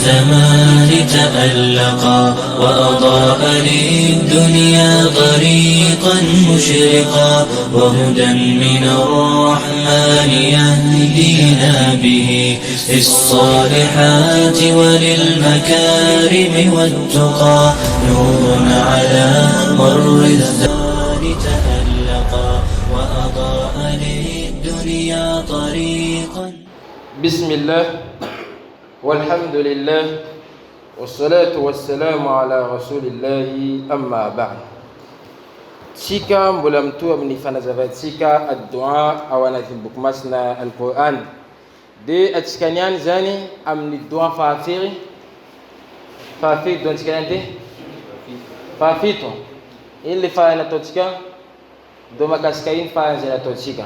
الزمان تألقا وأضاء للدنيا طريقا مشرقا وهدى من الرحمن يهدينا به للصالحات وللمكارم والتقى نور على مر الزمان تألقا وأضاء للدنيا طريقا. بسم الله والحمد لله والصلاة والسلام على رسول الله أما بعد. Tsika mbola mitohy amin'ny fanazavantsika ad-du'a ao anatin'ny boky masina Al-Qur'an. Dia atsika niany zany amin'ny du'a fahafiry? Fahafiry du'antsika niany ty? Fahafito. Ino le farany nataontsika? Du'a mahakasika ino farany izay nataontsika?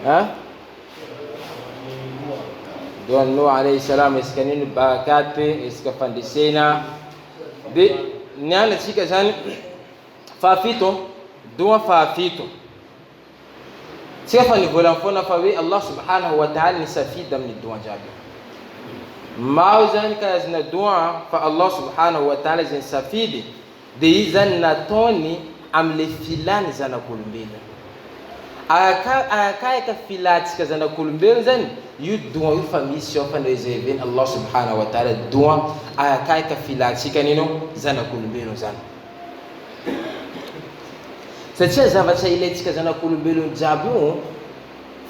Ha? Du'a Nuh alayhi salam resaka an'ino barakat, resaka fandresena. Dia niany atsika zany fahafito, du'a fahafito. Tsika fa nivolagna foana fa hoe Allah subhanahu wa ta'ala nisafidy amin'ny doa jiaby. Maro zany karazana doa fa Allah subhanahu wa ta'ala izay nisafidy dia izy zany nataony amin'ilay filan'ny zanak'olombelona. Araka arakaraka filantsika zanak'olombelona zany io doa io fa misy ao fa ni-reserver-n'i Allah subhanahu wa ta'ala doa arakaraka filantsika nino zanak'olombelona zany. Satria zavatra ilaintsika zanak'olombelona jiaby io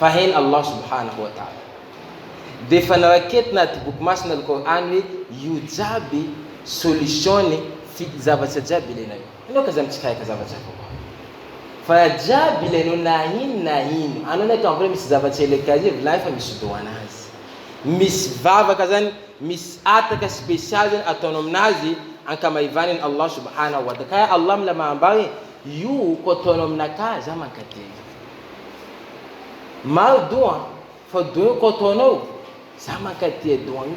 fa hain Allah subhanahu wa ta'ala. Dia efa naraketina aty boky masina al-Qur'an hoe io jiaby solution ny fi zavatra jiaby ilainao io. Ianao k'aza mitsikaika zavatra hafa koa. Fa raha jiaby ilainao na ino na ino, anao ne ka misy zavatra ilaiko azy io vilany fa misy doha anazy. Misy vavaka zany Misy ataka spesialy zany ataonao aminazy ankamaivaniny Allah subhanahu wa ta'ala. Kay Allah mila mahambara hoe io ko ataonao aminakahy za mankatia io. Maro doha fa doha io ko ataonao za mankatia doha io.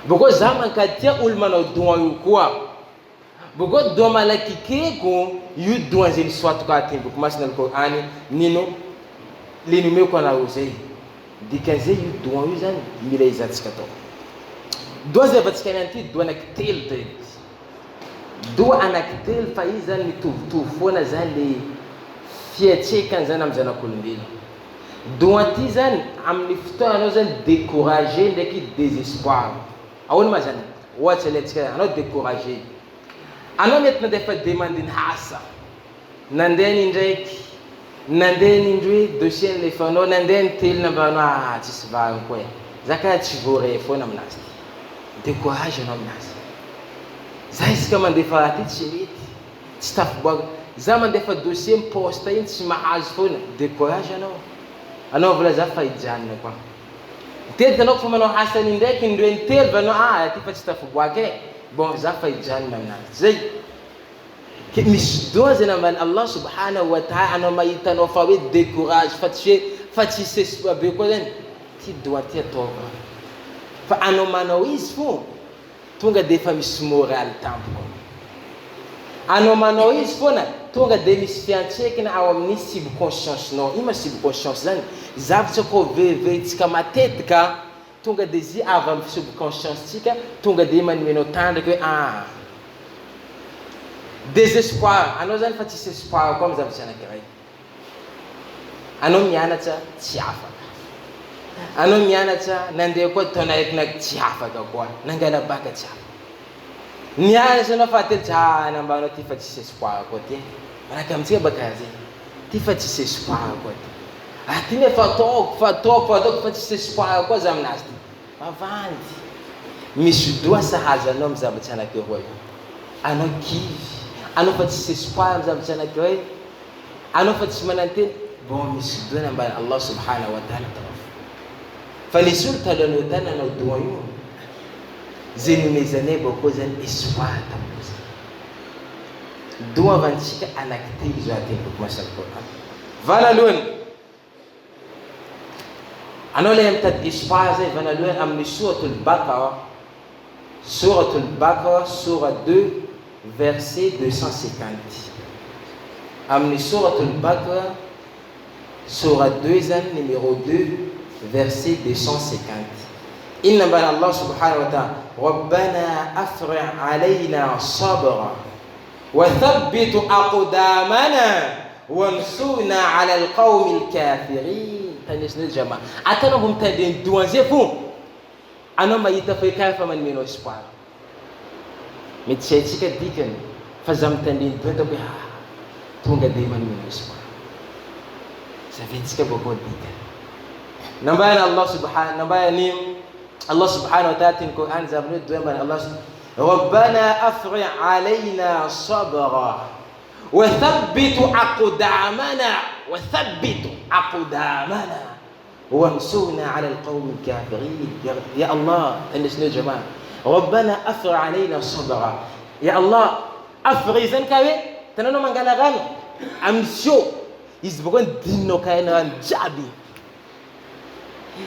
Boko za mankatia olo manao doha io koa. Boko doha malakikeko io doha zay nisoatoko aty boky masina al-Qur'any nino le nomeko anareo zay. Dikan'izay io doha io zany mila ezahantsika atao. Doha zay avantsika niany ty doha anaky telo direct. Doha anaky telo fa izy zany mitovitovy foana zany le fiatrekany zany amin'ny zanak'olombelona. Doha ty zany amin'ny fotoana anao zany decouragé ndraiky désespoir. Ahoana ma zany? Ohatsy alaintsika anao decouragé. Anao mety nandefa demande ny asa. Nandeha ny indraiky, nandeha ny indroy, dossier nalefanao, nandeha ny telo nambaranao ah tsisy valiny koa e, za karaha tsy voaray foana aminazy ty, decourage anao aminazy, za isaka mandefa raha ty tsy mety, tsy tafiboaka, za mandefa dossier mi poste iny tsy mahazo foana, decourage anao, anao vola za fa hijanona koa, matetika anao kofa manao asa ny indraiky, indroy, intelo va anao ah raha ty fa tsy tafiboaka e, bon za fa hijanona aminazy, zay. Ke misy doa zay nambaran'i Allah subhanahu wa ta'ala anao mahita anao fa hoe decourage fa tsy hoe fa tsisy espoir be koa zany ty doa ty ataovy fa anao manao izy fo tonga de efa misy moral tampoka anao manao izy foana tonga de misy fiantsekina ao amin'ny subconscience nao ino ma subconscience zany zavatra ko veriveritsika matetika Tonga de zy avy am subconscience tsika tonga de manome anao tandraka hoe ah desespoir anao zany fa tsisy espoir koa am zavatra anakiray anao mianatra tsy afaka anao mianatra nandeha koa taona araiky na tsy afaka koa nangala bac tsy afaka nianatra anao fahatelo tsy ah nambaranao ty fa tsisy espoir koa ty e manahaka amitsika baka zay Ty fa tsisy espoir koa ty. Ah ty nefa ataoko fa ataoko fa ataoko fa tsisy espoir koa za aminazy ty. Mavandy. Misy doha sahaza anao am zavatra anakiroa io. Anao kivy, anao fa tsisy espoir am zavatra anakiray, anao fa tsy manantena, bon misy doha nambaran'i Allah subhanahu wa ta'ala ataovy. Fa nisy olo talohanao tany nanao doha io, zay nomezanay bakeo zany espoir tamiko zay. Doavantsika anankitelo izao aty amin'ny boky masin'ny Coran. Voalohany, anao ilay mitady espoir zay, voalohany amin'ny souratul Baqara, souratul Baqara, sourate 2, verset 250. Amin'ny souratul Baqara, sourate 2 zany, numéro 2, verset 250. Inona ambaran'i Allah subhanahu wa ta'ala? Rabbana afrigh alayna sabra wa thabbit aqdamana wansurna ala alqawmi alkafirin. Tandresinareo jama'a. Atanao mbo mitandregny doa zay fo, anao mahita fa karaha fa manome anao espoir. Mety tsy haintsika dikany fa za mitandregny doa ataoko hoe ah tonga de manome anao espoir. Zaventsika vaovao dikany. Nambaran'i Allah subhana nambaran'i Allah subhanahu wa ta'ala teny Coran zavatra hoe doa ambaran'i Allah Rabbana afrigh alayna sabra wa thabbit aqdamana wa thabbit aqdamana wansurna ala alqawmi alkafirin. Ya Allah, tandresinao jamaa. Rabbana afrigh alayna sabra. Ya Allah, afrigh zany ka hoe tananao mangala rano amin'ny seau. Izy bôka dininao kahaina rano jiaby.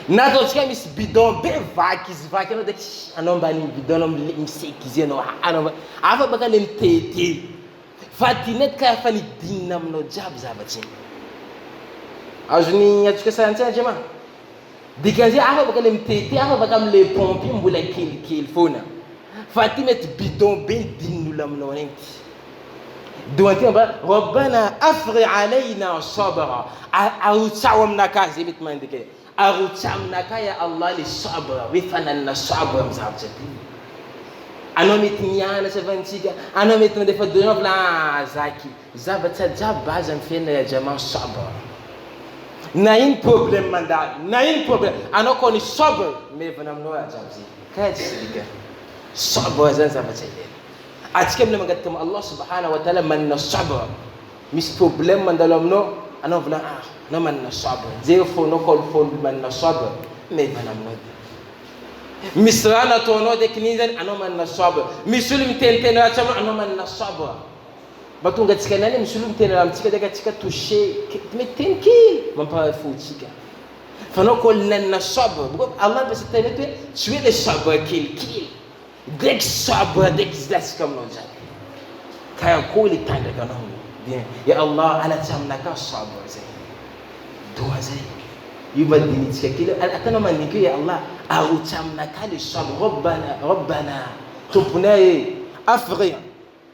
Na ataontsika hoe misy bidon be vaky izy vaky anao de anao ambanin'ny bidon anao miseky izy anao anao hafa baka le mitete fa ty ndraiky karaha efa nidinina aminao jiaby zavatra igny. Azony azontsika sary an-tsaina ndrema? Dikan'izay hafa baka le mitete hafa baka amle pompe io mbola kelikely foana fa ty mety bidon be nidinin'olo aminao regny ty. Doa ty mba Rabbana afrigh alayna sabra, arotsaho aminakahy, zay mety mandika e, arotsaho aminakahy ya Allah le sabra, hoe fananana sabra amin'ny zavatra ty. Anao mety mianatra avy antsika, anao mety mandefa doa anao ah zaky, zavatra jiaby base amin'ny fiainana ya jamaa sabra. Na ino problème mandalo, na ino problème, anao koa ny sabra mevana aminao raha jiaby zay. Karaha tsisy dikany. Sabra zany zavatra ilaina. Atsika mila mangataka am Allah subhana wa taala manana sabr, misy problème mandalo aminao anao volagny ah anao manana sabr, jereo fonao kao fon manana sabr maivana aminao de misy raha nataonao de kininy zany anao manana sabr, misy olo miteniteny ratsy aminao anao manana sabr, mba tonga atsika niany misy olo miteny raha amitsika de atsika touché mety teny kely mamparary fo tsika fa anao kao nanana sabr, boko Allah ampiasa teny eto hoe tsy hoe le sabr kelikely. Ndraiky sabra ndraiky izy latsaka aminao zany karakory le tandraka anao dia ya Allah alatsa aminakahy sabra zay doa zay io mba dinitsika kely atanao mandinika io ya Allah arotsa aminakahy le sabra rabbana rabbana tomponay e afrigh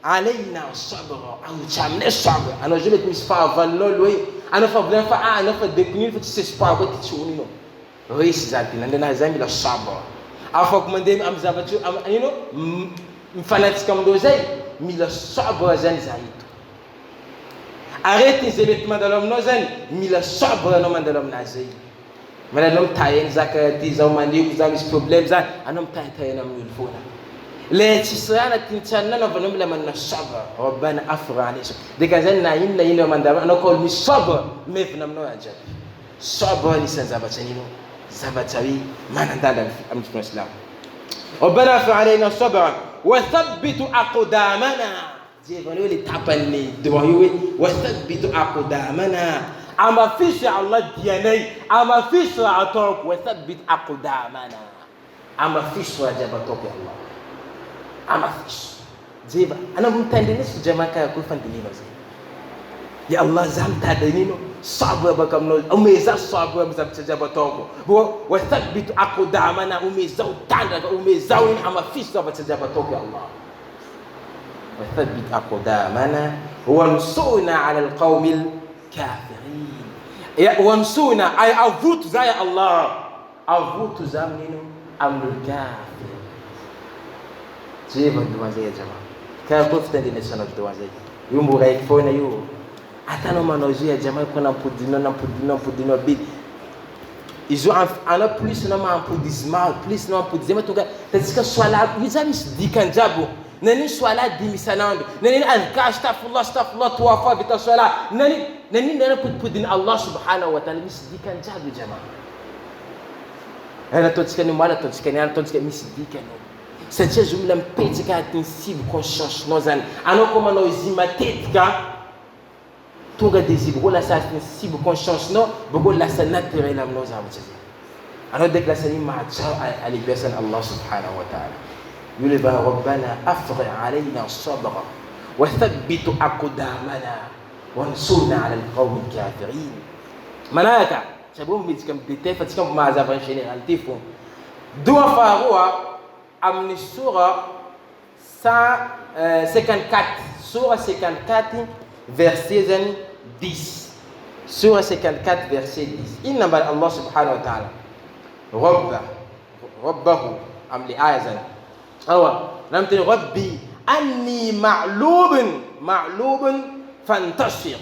alayna sabra arotsa aminay sabra anao zao mety misy fahavalonao aloha e anao fa volana fa ah anao fa dekonino fa tsisy espoir koa ty tsy honino Resy za ty nandeha za mila sabr afako mandeha am zavatry am ino mifanatsika amindreo zay mila sabr zany za eto aretigny zay mety mandalo aminao zany mila sabr anao mandalo aminazy zay mana anao mitahaigny za karaha ty zaho maneko za misy problème za anao mitahitahaina amin'olo foana le tsisy raha anatin'ny tsaninao anaovanao mila manana sabr rabbana afrigh alayna dikan'izany na ino na ino mandalo anao ka olo misy sabr mevina aminao raha jiaby. Sabr anisan'ny zavatra nino zavatra hoe manan-danja amin'ny finoana silamo. Rabbana afrigh alayna sabra wa thabbit aqdamana. Jerenao le tapan'ny doa io hoe wa thabbit aqdamana. Amafiso ya Allah dianay, amafiso raha ataoko wa thabbit aqdamana. Amafiso raha jiaby ataoko ya Allah. Amafiso. Jeva, anao mitandrina izy jamaa karakory fandinihinao zay. Ya Allah za mitady an'ino sabr baka aminao, omeza sabr amin'ny zavatra jiaby ataoko. Wa thabbit aqdamana, omezao tanjaka, omezao ino hamafiso zavatra jiaby ataoko ya Allah. Wa thabbit aqdamana wansurna ala alqawmil kafirin. Ya wansurna ay avoto za ya Allah. Avoto za amin'ino? Amin'olo kafir. Jevo ny doa zay ajama. Karakory fitandrenesanao doa zay? Io mbo raiky foana io. Atanao manao izy io ajama ko nampodinao nampodinao nampodinao be. Izy io anao plus anao mampody izy maro, plus anao mampody zay mahatonga hitantsika soala io zany misy dikany jiaby. Nanino soala dimy isan'andro? Nanino azkar astaghfirullah astaghfirullah trois fois vita soala? Nanino nanino nampodipodin'i Allah subhanahu wa ta'ala misy dikany jiaby io jama. Raha nataontsika ny omaly, ataontsika niany, ataontsika misy dikany io. Satria izy io mila mipetraka anatin'ny subconscience nao zany. Anao koa manao izy io matetika, tonga dia izy io boko lasa anatin'ny subconscience nao, boko lasa naturel aminao zavatra zay. Anao direct lasa iny mahatsiaro alebiasan'i Allah subhanahu wa ta'ala. Io le va Rabbana afrigh alayna sabra wa thabbit aqdamana wansurna ala al-qawmi al-kafirin. Manaraka. Tsy aleo miditra amin'ny détail fa tsika mbo mahazava ny généralité fô. Doa faharoa amin'ny sora 154, sora 54 verset zany 10, sora 54 verset 10. Inona ambaran'i Allah subhanahu wa ta'ala? Rabba, Rabbahu amin'ilay aya zany. Awa, na miteny Rabbi anni ma'lubun, ma'lubun fantasir.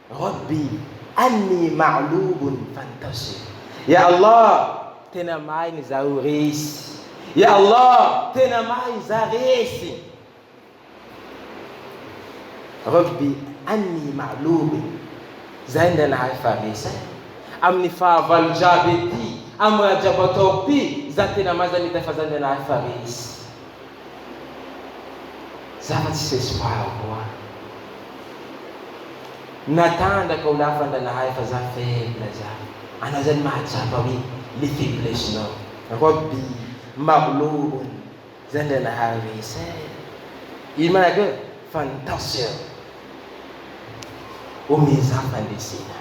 Rabbi anni ma'lubun fantasir. Ya Allah, tena mahay ny zaho resy. Ya Allah, tena mahay za resy. Rabbi anni ma'lubun. Zay ndray nahay fa resy eh. Amin'ny fahavalo jiaby ety, amin'ny raha jiaby ataoko ty, za tena mahay za mita fa za ndray nahay fa resy. Za fa tsisy espoir koa. Natanjaka olo hafa ndra nahay fa za faible za. Anao zany mahatsapa hoe le faiblesse nao. Rabbi maghlobun za ndra nahay resy eh. Ino manaraka eo? Fantasir. Omeo za fandresena.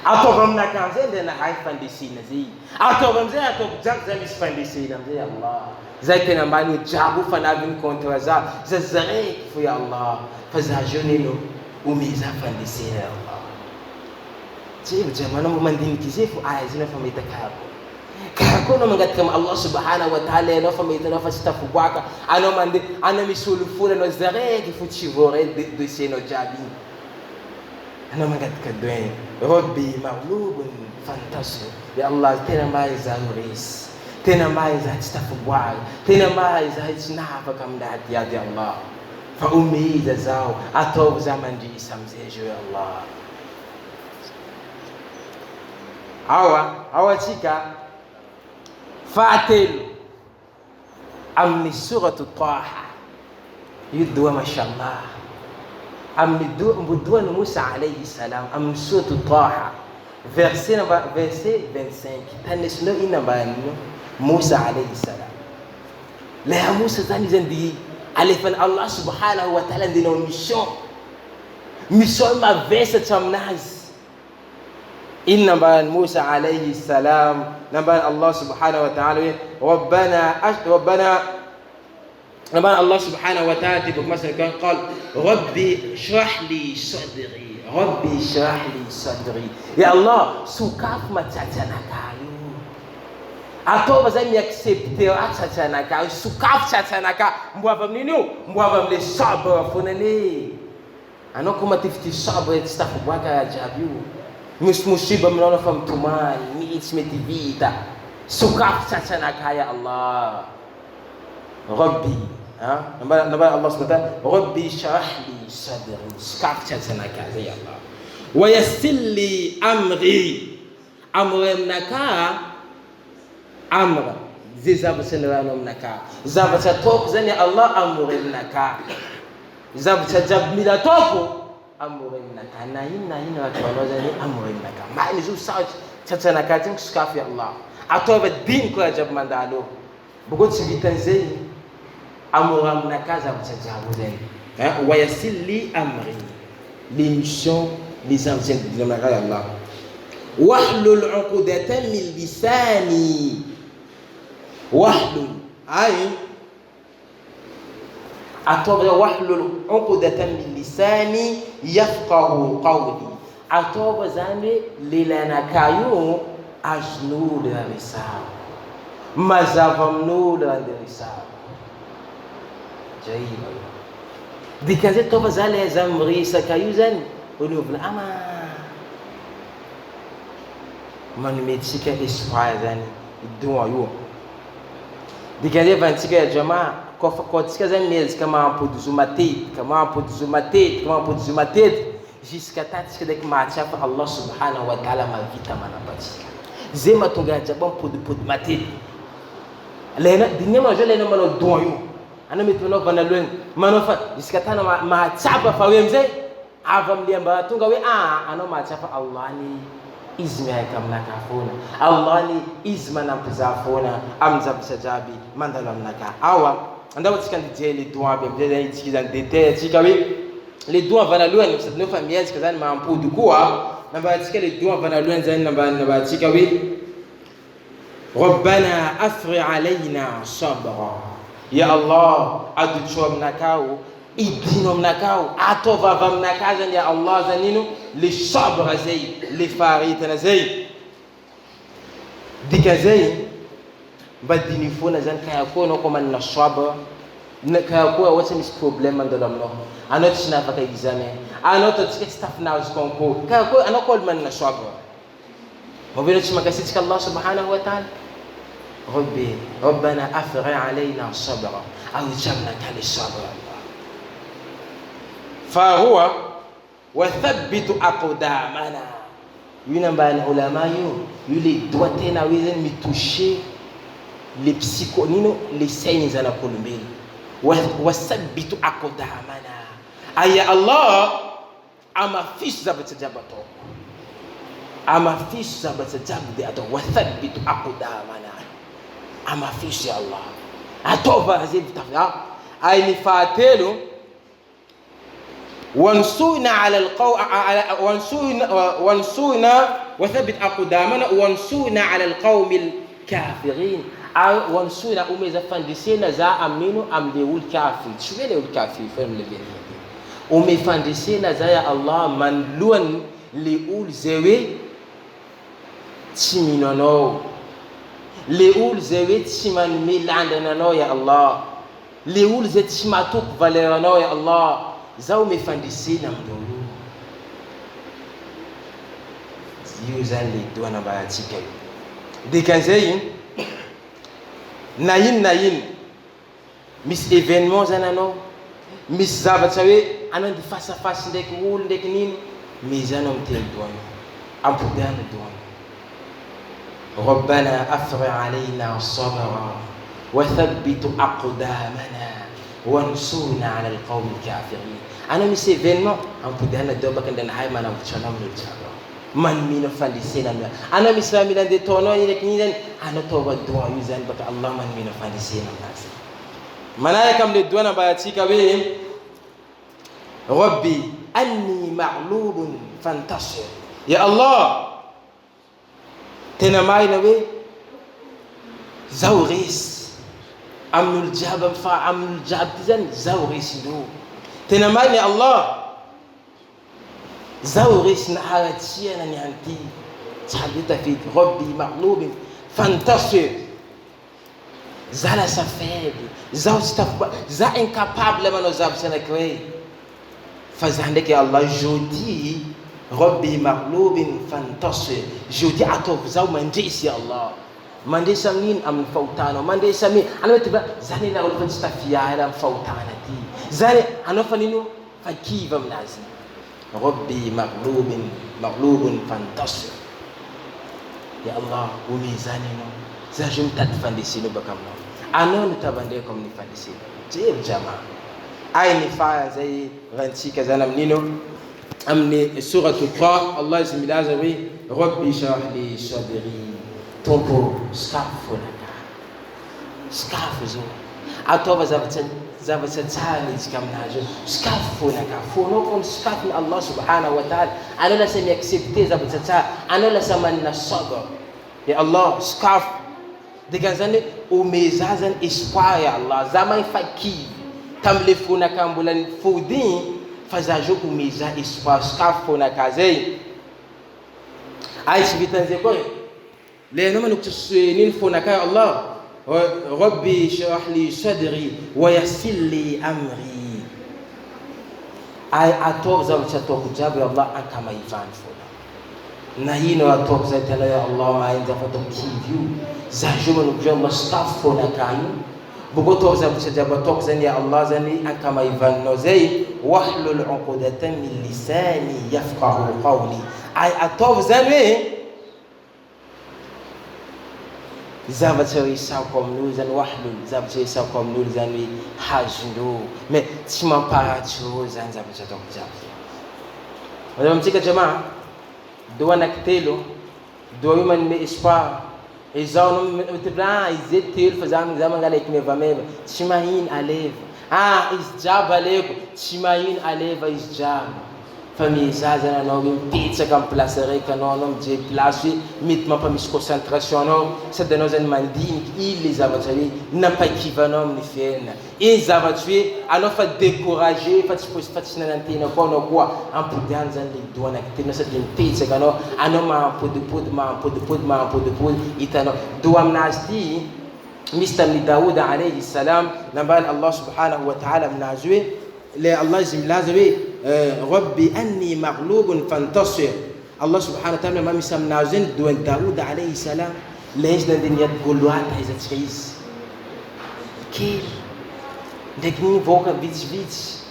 Ataovy aminakahy amizay ndra nahay fandresena zay. Ataovy amizay ataoko jiaby za misy fandresena amizay Allah. Zay tena ambany io jiaby io fanaviny contre za za zaraiky fo ya Allah fa za jeune eno omeo za fandresena ya Allah. Jevo jama anao mbo mandiniky zay fo aya zay anao fa mahita karakory. Karakory anao mangataka am Allah subhana wa taala anao fa mahita anao fa tsy tafiboaka anao mande anao misy olo folo anao zaraiky fo tsy voaray dossier nao jiaby igny. Anao mangataka doin Rabbi maghlubun fantasir Ya Allah tena mahay zaho resy tena mahay zahay tsy tafiboahana tena mahay zahay tsy nahafaka amin'ny raha ty ady Allah fa omeza zaho ataovy za mandresy amizay zao Ya Allah Ao ao atsika fahatelo amin'ny sourate Taha io doa mashallah amin'ny doa mbo doan'i Moussa alayhi salam amin'ny sourate Taha verset namba verset 25 tanesinao inona ambanin'io Moussa alayhi salam lay Moussa zany izy andeha alefan'i Allah subhanahu wa ta'ala andeha hanao mission mission mavesatra aminazy Inona nambaran'i Moussa alayhi salam, nambaran'i Allah subhanahu wa ta'ala hoe, Rabbana, Rabbana, nambaran'i Allah subhanahu wa ta'ala ty boky masina Coran, qal, Rabbi shrah li sadri, Rabbi shrah li sadri. Ya Allah, sokafo matsatsanakahy io. Ataova zay mi-accepter ahy tsatsanakahy io, sokafo tsatsanakahy. Mbo avy amin'ino io? Mbo avy amin'le sabr foana anie. Anao ko matifity sobre tsy tafiboaka raha jiaby io. Misy musiba aminao anao fa mitomany mihitsy mety vita. Sokafy tsatsanakahy ya Allah. Rabbi a nambara nambara Allah subhanahu wa ta'ala Rabbi shrah li sadri sokafy tsatsanakahy zay ya Allah. Wa yassir li amri amri aminakahy amra zay zavatra nirahanao aminakahy. Zavatra ataoko zany ya Allah amri aminakahy. Zavatra jiaby mila ataoko amoreninakahy na ino na ino raha ataonao zany amoreninakahy marina izy io sarotra tratranakahy ty sokafy Allah ataova diniko raha jiaby mandalo eo boko tsy vitan'izay amora aminakahy zavatra jiaby io zany hein wa yassir li amri les missions les zavatra didina aminakahy Allah wahlul uqudatan min lisani wahlul ay Ataovy hoe wahlul uqdatan min lisani yafqahu qawli. Ataovy zany hoe lelanakahy io azon'olo raha resahako. Mazava amin'olo raha ndeha resahako. Zay io. Dikan'izay ataovy za le za miresaka io zany olo mivolagna ama manome antsika espoir zany doa io. Dikan'izay va antsika ya jamaa, koa koa antsika zany miezaka mampody zo matetika, mampody zo matetika, mampody zo matetika, jusqu'à temps tsika ndraiky mahatsiaro fa Allah subhanahu wa ta'ala mahavita manampy antsika. Zay mahatonga ya jamaa mipodipody matetika. Alainao, diniho manao zao alainao manao don io, anao mety manao vanalohany, manao fa jusqu'à temps anao mahatsapa fa hoe amizay, Avy amin'ilay ambaratonga hoe aa anao mahatsiaro fa Allah anie Izy miaraka aminakahy foana, Allah anie Izy manampy za foana amin'ny zavatra jiaby mandalo aminakahy. Awa, andao antsika andeha hijery le doa aby amizay zany itsika zany détail antsika hoe le doa vanalohany sady neo fa miezaka zany mampody koa nambarantsika le doa vanalohany zany nambarantsika hoe. Rabbana afrigh alayna sabra, Ya Allah adotso aminakahy ô, idino aminakahy ô, ataovy avy aminakahy zany Ya Allah zany ino le sabra zay, le faharetana zay. Dikan'izay mba diniho foana zany ka akory anao koa manana sabra, na ka akory ohatry misy problème mandalo aminao, anao tsy nahafaka examen, anao ataontsika tsy tafinahazo concours, ka akory anao koa olo manana sabra. Moa ve ianao tsy mankasitraka Allah subhanahu wa ta'ala? Rabbi, Rabbana afrigh alayna sabra, arotsy aminakahy le sabra Allah. Faharoa, wa thabbitu aqdamana, io nambaran'ny ulama io, io le doa tena hoe zany mi-toucher le psycho, nino, le sain'ny zanak'olombelona. Wa wa thabbitu aqdamana, ay ya Allah, Amafiso zavatra jiaby ataoko. Amafiso zavatra jiaby dia atao. Wathabbit aqdamana. Amafiso ya Allah. Ataova zay vitafy. Ay ny fahatelo, wansurna ala alqaw wansurna wansurna wathabbit aqdamana wansurna ala alqawmi alkafirin. Ary wansurna omeza fandresena za amin'ino amle olo kafir. Tsy hoe le olo kafir fa amle vérité. Omeo fandresena za ya Allah manoloan le olo zay hoe tsy mino anao, le olo zay hoe tsy manome lanjany anao ya Allah, le olo zay tsy matoky valeur anao ya Allah, za omeo fandresena amindreo io. Io zany le doa nambarantsika io. Dikan'izay na ino na ino. Misy événement zany anao, misy zavatra hoe anao ndeha face à face ndraiky olo ndraiky nino, miezaha anao miteny doha-nao, ampodiano doha-nao. Rabbana afrigh alayna sabra wa thabbit aqdamana wansurna ala alqawmi alkafirin. Anao misy événement, ampodiano doha baka ndeha nahay manavotra anao amin'ny olo jiaby ao. Manome anao fandresena anao. Anao misy raha mila andeha ataonao ndraiky nino zany, anao ataova doha io zany baka Allah manome anao fandresena aminazy. Manaraka amle doha nambarantsika hoe Rabbi anni maghlubun fantasir. Ya Allah, tena marina hoe zaho resy amin'olo jiaby amin'ny fa amin'olo jiaby ty zany zaho resindreo. Tena marina ya Allah, Zaho resy naharatsiana ny anty tsy io tafiditra Rabbi maghlubin fantasir Za lasa faible, zaho tsy tafiba, za incapable manao zavatra anakiray fa za ndraiky Allah je dis Rabbi maghlubin fantasir je dis ataovy zaho mandresy ya Allah mandresy amin'ino amin'ny fahotanao mandresy amin'ny anao mety va za ne laolo fa tsy tafiala amin'ny fahotana ty za ne anao fa nino Fa kivy aminazy. Rabbi maghlubin maghlubun fantasir. Ya Allah, omeo izany Ianao. Za zo mitady fandresenao baka Aminao. Anao no tavandreko amin'ny fandresena. Jery jamaa. Ay ny farany zay rantsika zany amin'ino? Amin'ny sourate Ta, Allah izy milaza hoe Rabbi shrah li sadri. Tompo, sokafo fonakahy. Sokafo zao. Ataova zavatra zavatra tsara miditra aminazy io. Sokafo fona ka. Fonao koa misokafy ny Allah subhanahu wa ta'ala. Anao lasa mi-accepter zavatra tsara. Anao lasa manana sabr. Ya Allah, sokafo. Dikan'izany hoe omeza zany espoir ya Allah. Za mahay fa kivy tamle fonaka mbola nifody igny fa za zao omeza espoir. Sokafo fonaka zay. Ay tsy vitan'izay koa e. Le anao manokatra nino fonaka ya Allah Rabbi shrah li sadri wa yassir li amri ay ataovy zavatra ataoko jiaby ya Allah ankamaivany fona na ino ataoko zay tianao ya Allah mahay ny zavatra ataoko kivy io za zao manomboka zao Allah sokafy fonaka io boko ataovy zavatra jiaby ataoko zany ya Allah zany ankamaivaninao zay wahlul uqudatan min lisani yafqahu qawli ay ataovy zany hoe Zavatra resahako amin'olo zany wahlul, zavatra resahako amin'olo zany hoe hazondreo, mais tsy mamparatsy reo zany zavatra ataoko jiaby zay. Mazava amintsika jamaa, doa anaky telo, doa io manome espoir, izao anao mety ah izy zay telo fa za za mangala eky mevameva, tsy mahino aleva, ah izy jiaby aleko, tsy mahino aleva izy jiaby. Fa miezaha zany anao hoe mipetsaka amin'ny place araiky anao, anao mijery place hoe mety mampamisy concentration anao, sady anao zany mandiniky ino le zavatra hoe nampakiva anao amin'ny fiainana, iny zavatra hoe anao fa decouragé fa tsy fa tsy nanantena koa anao koa ampodiano zany le doha anaky sady mipetsaka anao, anao mahampodipody mahampodipody mahampodipody hitanao doha aminazy ty misy tamin'i Daoud alayhi salam nambaran'i Allah subhanahu wa ta'ala aminazy hoe Ilay Allah izay milaza hoe, Rabbi anni maghlubun fantasir. Allah subhanahu wa ta'ala mba misy aminazy zay ny doan'i Daoud alayhi salam. Ilay izy nandeha niady Goliath ahaizantsika izy. Kely. Ndraiky ny vahoaka vitsivitsy.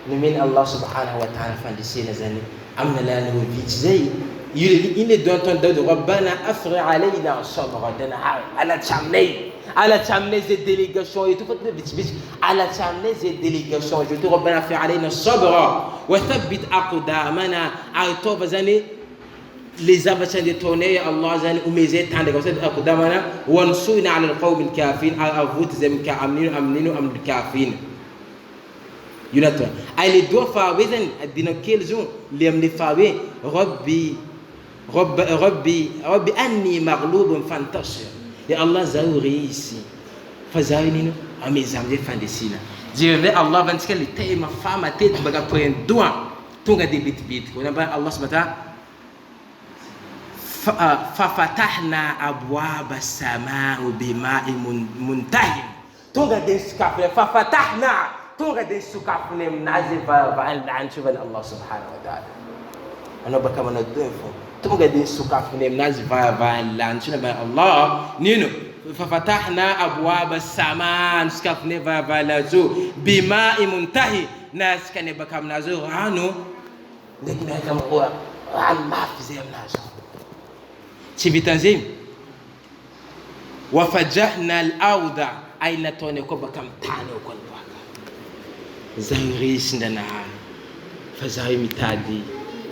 Nomeny Allah subhanahu wa ta'ala fandresena zany amin'ny alalan'ireo vitsy zay. Io le iny le doa nataon'i Daoud, Rabbana afrigh alayna sabra, Zanahary alatsa aminay, alatsa aminay zay délégation eto fa tonga vitsivitsy. Alatsa aminay zay délégation zay to Rabbana afrigh alayna sabra wa thabbit aqdamana ary ataova zany le zavatra andeha ataonay ya Allah zany omeo zay tanjaka wa thabbit aqdamana wansurna ala alqawmi alkafirin ary avoty zay mika amin'ino amin'ino amin'ny kafirin io natao ay le doa faharoe zany adinako kely zo le amle faharoe Rabbi Rabb Rabbi Rabbi anni maghlubun fantasir Ya Allah zaho resy fa zaho ino ameza amizay fandresena jereo ndray Allah va antsika le tema fa matetiky baka après ny doa tonga de betibetiky hoy nambaran'i Allah subhanahu wa ta'ala fa fafatahna abwaba as-sama'u bima'in muntahim Tonga dia nisokafiny fa fatahna, tonga dia nisokafiny aminazy varavarana lanitra io Allah subhanahu wa ta'ala. Anao baka manao dua fo. Tonga dia nisokafiny aminazy varavarana lanitra io Allah. Nino? Fa fatahna abwaba sama, nisokafiny varavarana lanitra io bima'i muntahi, nasikany baka aminazy io rano ndraiky miaraka amin'ny rano mafy zay aminazy. Tsy vitan'izay. Wa fajahna al arda ay nataonay koa baka amin'ny tany ao koa ny baka. Zaho resy Ndranaha fa zaho io mitady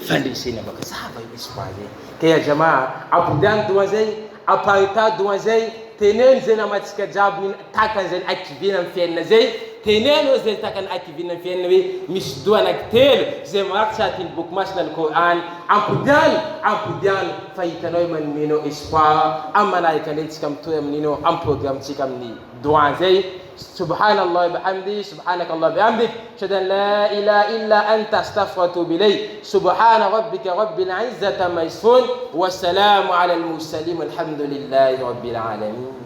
fandresena baka zava io espoir zay. Ka ya jamaa ampodiano doha zay, aparitaho doha zay, teneno zay namantsika jiaby ny takany zay akivina amin'ny fiainana zay, teneno zay takany akivina amin'ny fiainana hoe misy doha anaky telo zay mirakitra atin'ny boky masina al Quran, ampodiano, ampodiano. Fa hitanao hoe manome anao espoir amin'ny manaraka indray tsika mitohy amin'ino amin'ny programme tsika amin'ny doigt zay Subhanallah bihamdi subhanakallah bihamdik ashhadu an la ilaha illa anta astaghfiruka wa atubu ilayk subhana rabbika rabbil izzati amma yasifun wa salamu ala al mursalin walhamdulillahi rabbil alamin.